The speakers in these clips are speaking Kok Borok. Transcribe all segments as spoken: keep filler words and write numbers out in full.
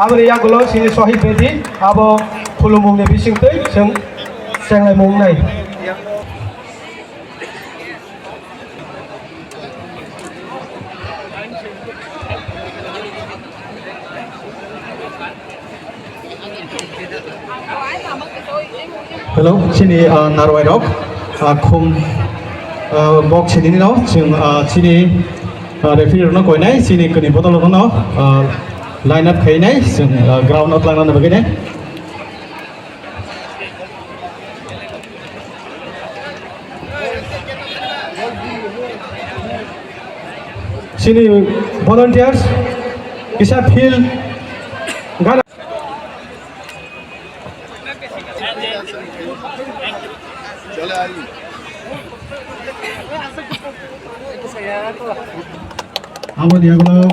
Aboni yagulo chini Sohid Bedi, abo khulumungni bisingtwi chwng chenglaimung nai. Hello, chini, ah, narwai rok, ah, khum, ah, bok sini no, chwng, ah, chini, ah, referee rok no koinai, chini kani bodol rok no, ah, line up khainai, chwng, ah, ground no twlangna bagwi nai. Chini volunteers kisa field gana. Aboni yagulo.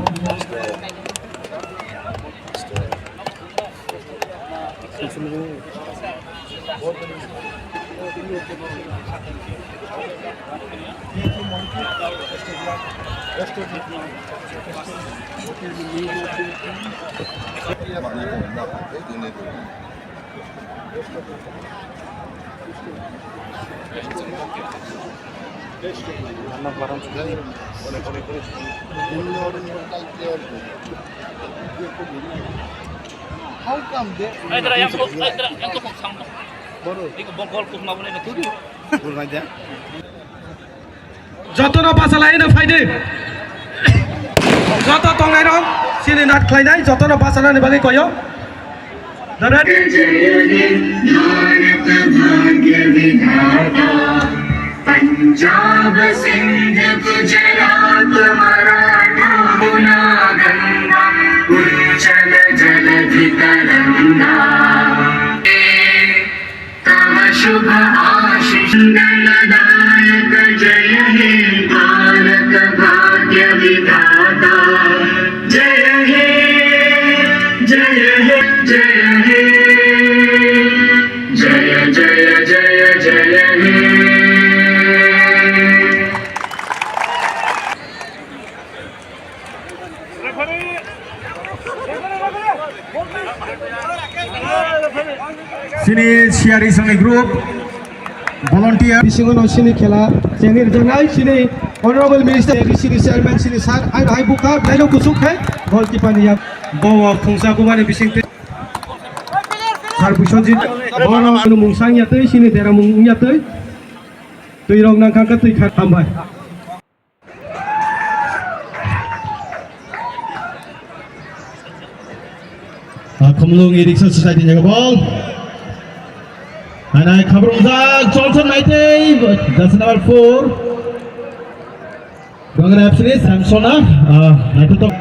How come they? Ai, dara, yang kok, ai, dara, yang kok, kok, sang, no? Baru. Ini kok, bol, bol, kok, nabo, nih, nih. Baru aja. Jotono bachalaino phaidi. Joto tongnairok chini nat khlainai, jotono bachanani bagwi koyo. Dara. जय हे भारत भाग्य विधाता, पंजाब सिंध गुजरात मराठा, यमुना गंगा उच्छल जलधि तरंगा। तव शुभ आशीष मंगलदायक, जय हे भारत भाग्य विधाता। जय हे, जय हे, जय हे, जय, जय, जय, जय हे। Chini C R E songni group volunteer. Bisingo no chini khela chengni rwjaknai chini Honorable Minister, A B C ni chairman chini sir, ai hai bukha, belai no kuchuk khai goalkeeper ni yak. Bo phungsa bumani bising twi. Sir Biswajit, bono mungsang ya twi, chini dera mung ya twi. Twi rok nang kha twi kha hambai. Ah, Khumulwng E-Rickshaw Society ni ball. Hanai khabrumjak Johnson Maitei, jersey number four. Bangra F C ni Samsona, ah, naithotok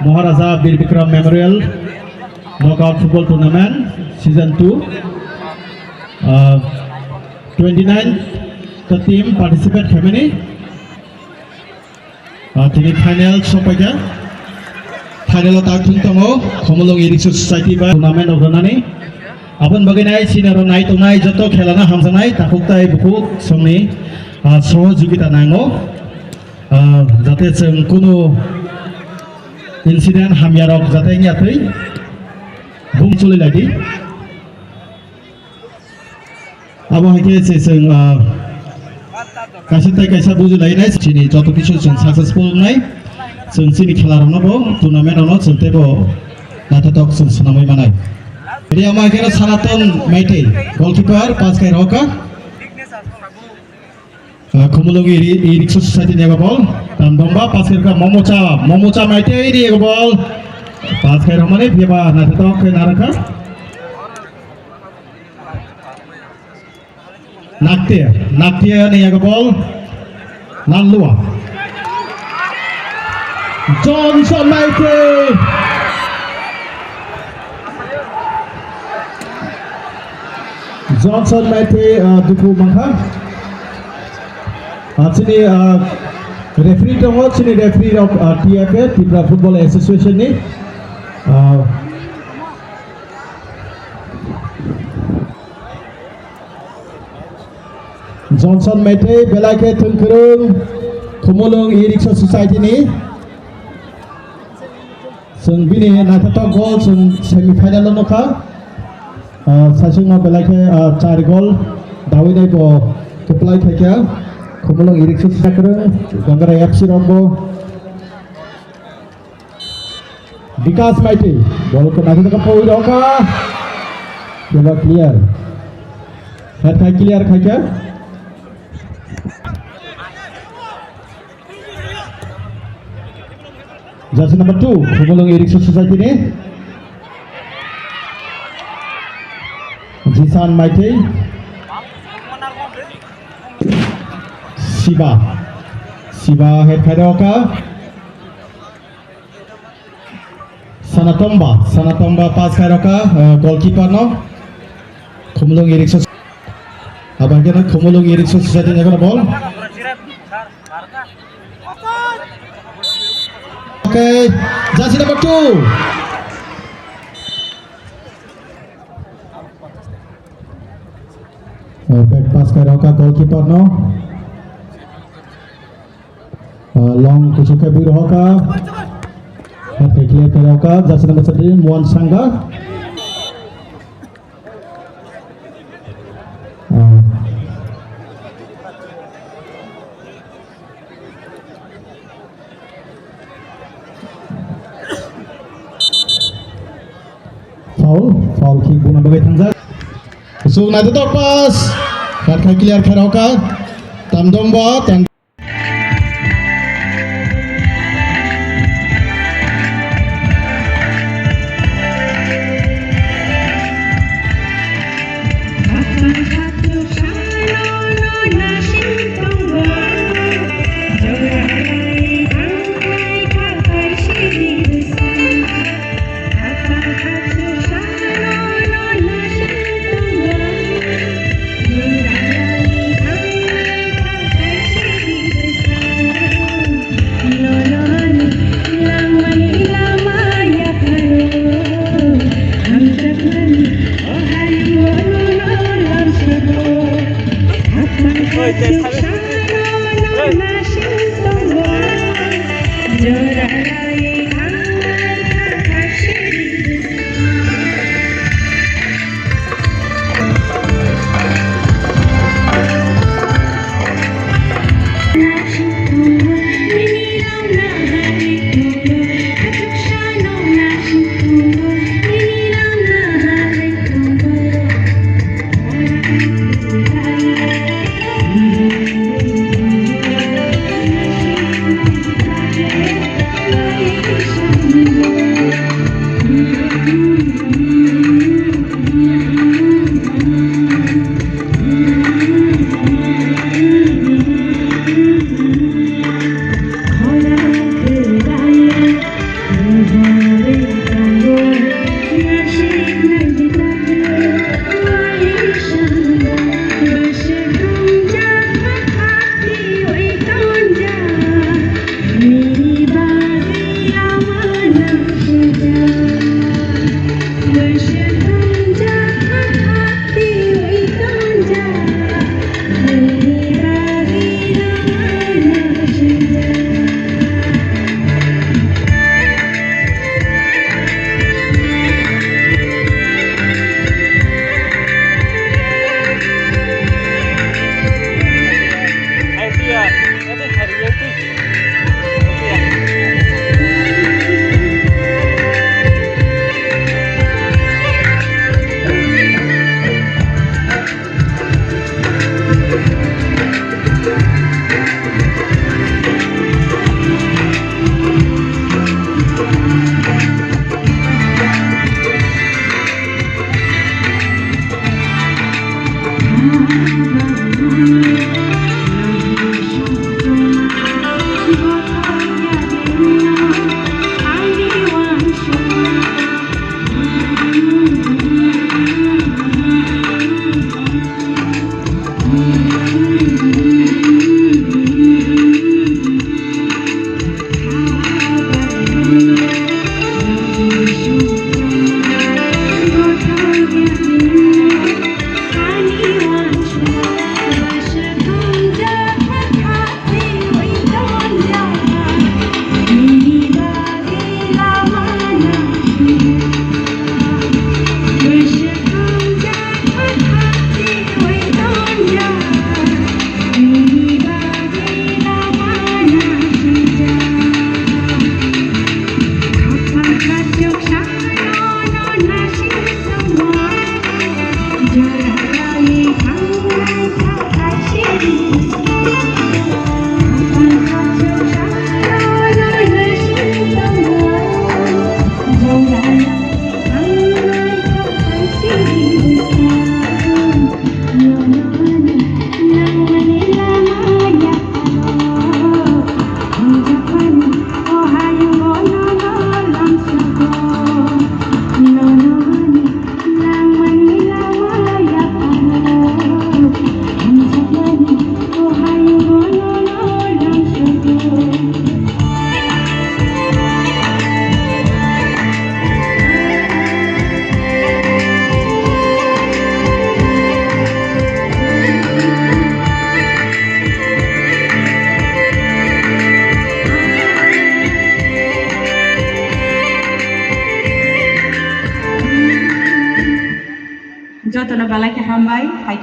Maharaja Bir Bikram Memorial Knockout Football Tournament Season two. Ah, twenty-nine ta team participate khaimani. Ah, tini final sokpaikha. Final o tak thung tongo Khumulwng E-Rickshaw Society bai tournament rok rwnani. Aboni bagwi nai chini oro nai tongnai joto khela no hamjaknai takhuk tai bukhuk songni, ah, sohojogita nango. Ah, jate chwng kunu incident hamya rok jate wngya twi bung choli lai di. Abo hai khe se chwng, ah, kaisa tei kaisa buji lai nai, chini joto kisu chwng successful wngnai. Chwng chini khela rokno bo tournament rokno chwng teibo naithotok chwng swnamwi manai. Tei amo hai khe Sanaton Maitei, goalkeeper, pass khai rokha. Ah, Khumulwng E-Rickshaw Society ni abo ball. Tam bomba pass khai rokha Momocha, Momocha Maitei ni abo ball. Pass khai rokmani phiya ba naithotok khe narwkha. Nakte, Nakte ni yago ball. Nanlua. Johnson Maitei. Johnson Maitei, ah, duku mankha. Ah, chini, ah, referee tongo, chini referee rok, ah, T F A, Tripura Football Association ni. Ah, Johnson Maitei belai khe thwngkwrwng Khumulwng E-Rickshaw Society ni. Chwng bini naithothok goal chwng semi final o nukha. Ah, saichung no belai khe, ah, char goal dawi nai bo kwplai khaikha. Khumulwng Iriksu Sisakrwng, Gangara F C rok bo. Bikas Maitei, bol ko naithothok poi rokha. Keba clear. Head khai clear khaikha. Jersey number two, Khumulwng Iriksu Society ni. Jisan Maitei. Siba. Siba head khai rokha. Sanatomba, Sanatomba pass khai rokha, eh, goalkeeper no. Khumulwng Iriksu. Abang kena Khumulwng Iriksu Society ni bol. Okay, jersey number two. Oh, back pass khai rokha goalkeeper no. Oh, long kuchuk khe bui rokha. Head khai clear khai rokha, jersey number three, Muan Sangha. Oh. Foul, foul kick buna bagwi thangjak. Kusuk naithothok pass. Khat khai clear khai rokha. Tamdong bo, tam- Jotono belai khe hambai.